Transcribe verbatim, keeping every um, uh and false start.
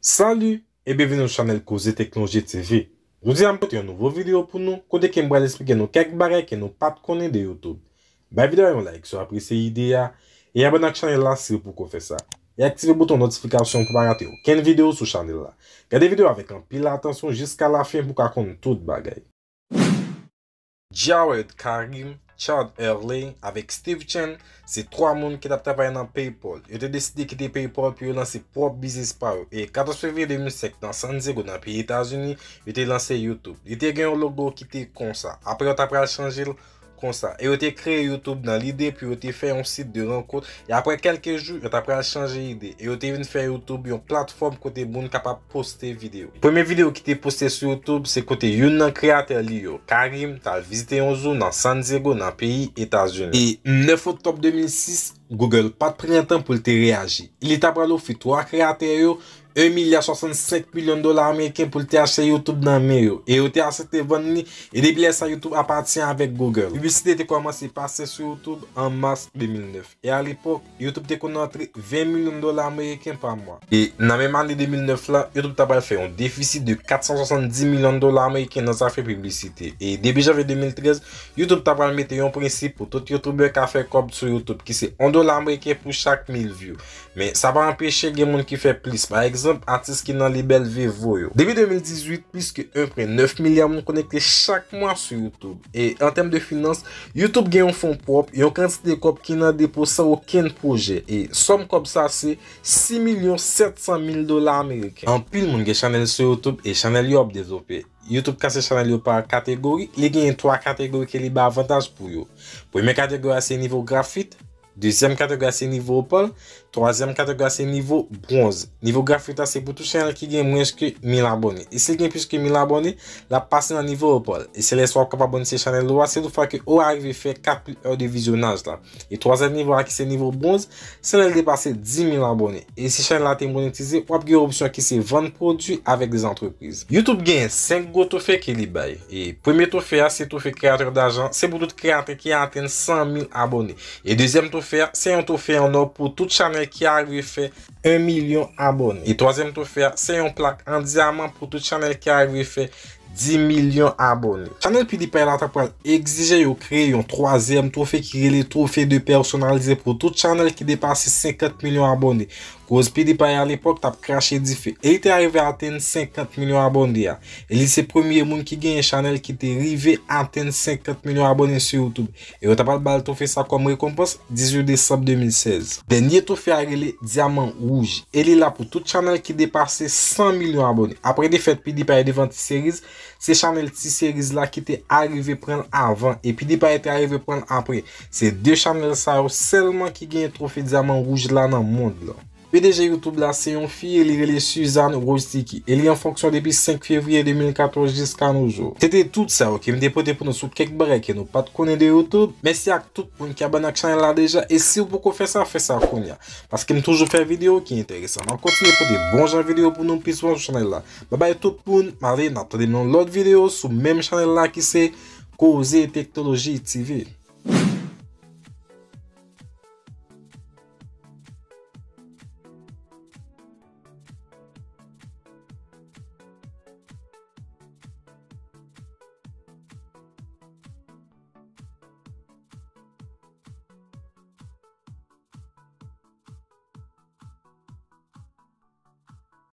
Salut e byenveni sou chanèl Koze Teknoloji T V. Jodi a m pote yon nouvo videyo pou nou, kote ke m pral esplike nou kèk bagay ke nou pa t konnen de YouTube. Bay videyo a yon like si w apresye ide a, e abòne ak chanèl la si w poko fè sa. E aktive bouton notifikasyon pou pa rate okenn videyo sou chanèl la. Gade videyo a avèk anpil atansyon jiska lafen pou w ka konn tout bagay. Jared Karim, Chad Hurley avèk Steve Chen se twa moun ki t ap travay nan PayPal. Yo te deside kite PayPal pou yo lanse pwòp biznis pa yo. E katòz fevriye de mil senk, nan San Diego, nan peyi Etazini, yo te lanse YouTube. Li te gen yon logo ki te konsa. Apre, yo ta pral chanje l konsa. E yo te kreye YouTube nan lide pou yo te fè yon sit de rankont. E apre kèlke jou, yo ta pral chanje ide. E yo te vin fè YouTube yon platfòm kote moun kapab poste videyo. Premye videyo ki te poste sou YouTube, se kote youn nan kreyatè li yo, Karim, t al vizite yon zoo nan San Diego, nan peyi Etazini. E nèf oktòb de mil sis, Google pa t pran tan pou l te reyaji. Li ta pral ofri twa kreyatè yo en milya swasannsenk milyon dola ameriken pou l te achte YouTube nan men yo. E yo te aksepte vann li. E depi lè sa, YouTube apatyen avèk Google. Piblisite te kòmanse pase sou YouTube an mas de mil nèf. E alepòk, YouTube te konn antre ven milyon dola ameriken pa mwa. E nan menm ane de mil nèf la, YouTube ta pral fè yon defisi de kat san swasanndis milyon dola ameriken nan zafè piblisite. E depi janvye de mil trèz, YouTube ta pral mete yon prensip pou tout youtubè ka fè kòb sou YouTube, ki se yon dola ameriken pou chak mil view. Men, sa pa anpeche gen moun ki fè plis. Pa egzanp, atis ki nan lebèl Vevo yo. Depi de mil dizuit, plis ke en pwen nèf milya moun konekte chak mwa sou YouTube. E an tèm de finans, YouTube gen yon fon pwòp, yon kantite kòb ki nan depo san okenn pwojè. E sòm kòb sa se sis milyon sèt san mil dola ameriken. Anpil moun gen chanèl sou YouTube e chanèl yo ap devlope. YouTube kase chanèl yo pa kategori, li genyen twa kategori ke li bay avantaj pou yo. Premye kategori a se nivo grafit, dezyèm kategori a se nivo opal, twazyèm kategori a se nivo bwonz. Nivo grafit la se pou tout chanèl ki gen mwens ke mil abòne. E si l gen plis ke mil abòne, l ap pase nan nivo opal. E se lè sa w ap kapab monetyalize chanèl ou a, si toutfwa ke ou arive fè kat mil è de vizyonaj la. E twazyèm nivo a ki se nivo bwonz, se lè l depase dis mil abòne. E si chanèl la te monetyalize, w ap gen yon opsyon ki se vann pwodui avèk de zantrepriz. YouTube genyen senk gwo twofe ke li bay. E premye twofe a, se twofe kreyatè dajan, se pou tout kreyatè ki atenn san mil abòne. E dezyèm twofe a, se yon twofe an nò pou tout chanèl ki arive fè en milyon abòne. E twazyèm twofe a, se yon plak an dyaman pou tout chanèl ki arive fè dis milyon abòne. Chanèl PewDiePie la ta pral egzije yo kreye yon twazyèm twofe ki rele twofe de pèsonalize pou tout chanèl ki depase senkant milyon abòne. Koz PewDiePie alepòk t ap krache dife. E li te arive atenn senkant milyon abòne a. E li se premye moun ki genyen chanèl ki te rive atenn senkant milyon abòne sou YouTube. E yo ta pral ba l twofe sa kòm rekonpans dizuit desanm de mil sèz. Dènye twofe a rele Dyaman Wouj. E li la pou tout chanèl ki depase san milyon abòne. Apre defèt PewDiePie devan T-Series, se chanèl T-Series la ki te arive pran l avan. E PewDiePie te arive pran l apre. Se de chanèl sa yo sèlman ki genyen twofe Dyaman Wouj la nan mond lan. P D G YouTube la se yon fi e li rele Suzanne Wojcicki e li an fonksyon depi senk fevriye de mil katòz jiska nou jou. Se te tout sa yo ke m te pote pou nou sou kèk bagay ke nou pa t konnen de YouTube. Mèsi ak tout moun ki abòne ak chanèl la deja e si w poko fè sa, fè sa kounye a. Paske m toujou fè videyo ki enteresan. M ap kontinye pote bon jan videyo pou nou pi souvan sou chanèl la. Babay tout moun, m ale n ap tande nan lòt videyo sou menm chanèl la ki se Koze Teknoloji T V.